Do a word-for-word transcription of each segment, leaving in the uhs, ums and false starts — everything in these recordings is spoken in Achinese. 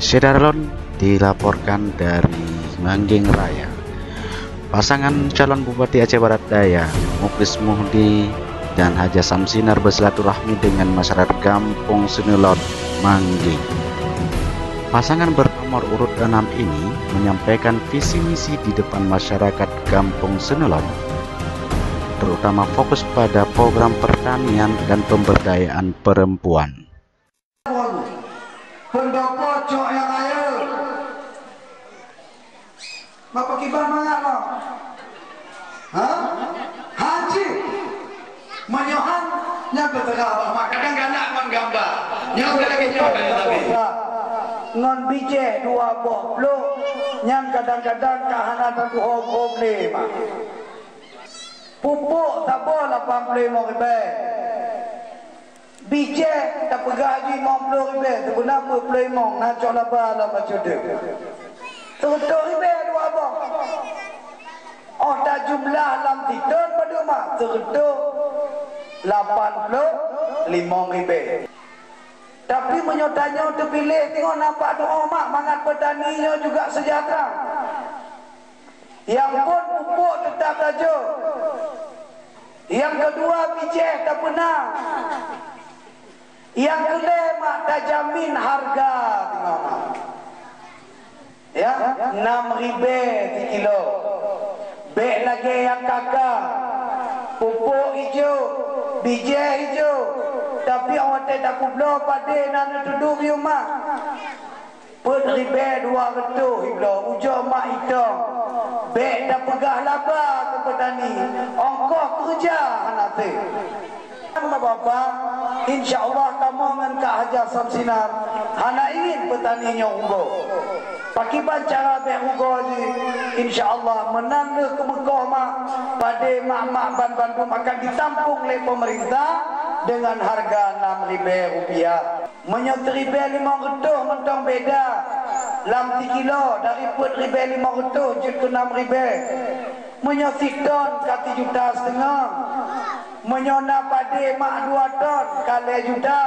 Syedara lôn dilaporkan dari Manggeng Raya. Pasangan calon Bupati Aceh Barat Daya, Muklis Muhdi dan Haja Samsinar bersilaturahmi dengan masyarakat Gampông Seuneulon, Manggeng. Pasangan bernomor urut enam ini menyampaikan visi misi di depan masyarakat Gampông Seuneulon, terutama fokus pada program pertanian dan pemberdayaan perempuan. Pendopo cok nyang rayeuk. Bapak kiban mangat lom. Ha? Haji. Meunyoe han, nyan teuteugah bah mak kadang galak ngon gamba. Nyoe lagèe nyoe kaya tadi. Ngon bijéh dua boh plôk, nyan kadang-kadang ka hana tatuhom-hom lé mak. Pupuk saboh lapan ploh limong ribèe. Bijéh tapeugah jih limong ploh ribèe, sibeuna peuet ploh limong, na cok laba lam bacut deuh. Seureutôh ribèe dua boh. Óh tajumlah lam sithon padum mak, seureutôh lapan ploh limong ribèe. Tapi meunyoe tanyoe teupiléh singoh nampak doa mak mangat petani nyoe juga sejahtera. Nyang phôn pupuk teutap tajok. Nyang keudua bijéh tapeuna. Nyang keulhèe mak tajamin hareuga teungoh mak. Ya, nam ribèe sikilo. Bèk lagèe nyang ka-ka. Pupuk ijô, bijéh ijô. Tapi watèe tapeubloe padé na neutudôh biyeu mak. Peuet ribèe dua reutôh ibloe, ujoe mak itong. Bèk tapeugah laba keu petani, ongkoh keureuja hana teuh. Bapak-bapak, insya Allah kamoe ngon Kak Hajah Samsinar hana ingin petani nyoe rugoe. Pakiban cara bèk rugoe jih, insya Allah meunan lheueh keumeukoh mak, padé mak-mak ban bandum akan ditampung lé peumeurintah deungon hareuga nam ribèe rupiah. Meunyoe siribèe limong reutôh mantong beda, lam sikilo dari peuet ribèe limong reutôh jeuet keu nam ribèe. Meunyoe sitôn ka sijuta siteungoh, meunyoe na padé mak dua tôn ka lhèe juta,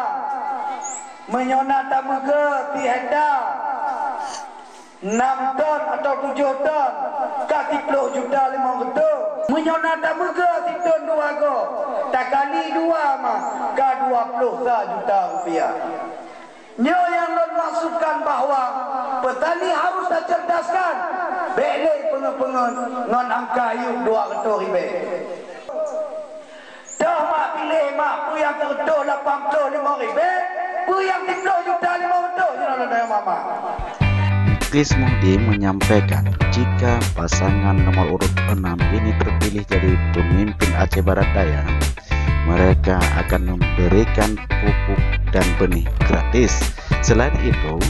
meunyoe na tameugeue sihekta, nam tôn atawa tujoh tôn, ka siploh juta limong reutôh. Meunyoe na tameugeue sitôn dua goe, takali dua mah, ka dua ploh sa juta rupiah. Nyoe nyang lôn maksudkan bahwa petani harus tacerdaskan, bèk lé peungeut-peungeut ngon angka yup dua reutôh ribèe. Toh mak piléh mak peue nyang seureutôh lapan ploh limong ribèe, peue nyang siploh juta limong reutôh jinoe lôn tanyong mak-mak. Muklis Muhdi menyampaikan, jika pasangan nomor urut enam ini terpilih jadi pemimpin Aceh Barat Daya, mereka akan memberikan pupuk dan benih gratis. Selain itu,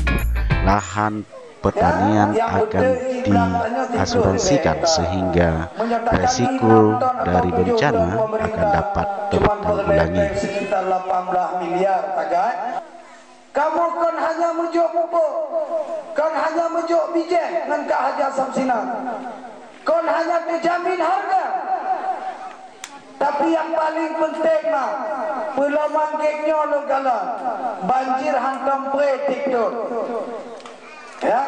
lahan pertanian akan diasuransikan sehingga resiko dari bencana akan dapat tertanggulangi. Sekitar lapan belas miliar tagai. Kamoe kon hanya meujok pupuk, kon hanya meujok bijéh ngon Kak Hajah Samsinar. Kon hanya teujamin hareuga. Tapi nyang paleng peunteng mah, Pulo Manggeng nyoe lôn kalon, banjir hantom predik tôh. Ya,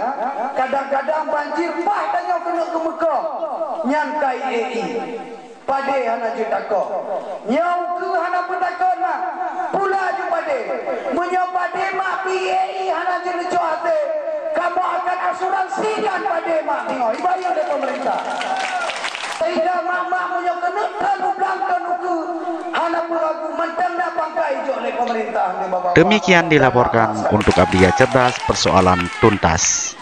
kadang-kadang banjir paih tanyoe keuneuk keumeukoh, nyan ka ie-ie. Padé hana jeuet takoh. Nyoe ukeue hana peutakot mah, pula ju padé. Meunyoe padé mak pih ie-ie hana jeuet neucok até, kamoe akan asuransi nyan padé mak singoh ibayeue lé peumeurintah. Sehingga mak-mak meunyoe keuneuk tron u blang tron ukeue, hana peuragu mantong na pangkai jok lé peumeurintah ngon babah. Demikian dilaporkan untuk Abdi Ya Cerdas, persoalan tuntas.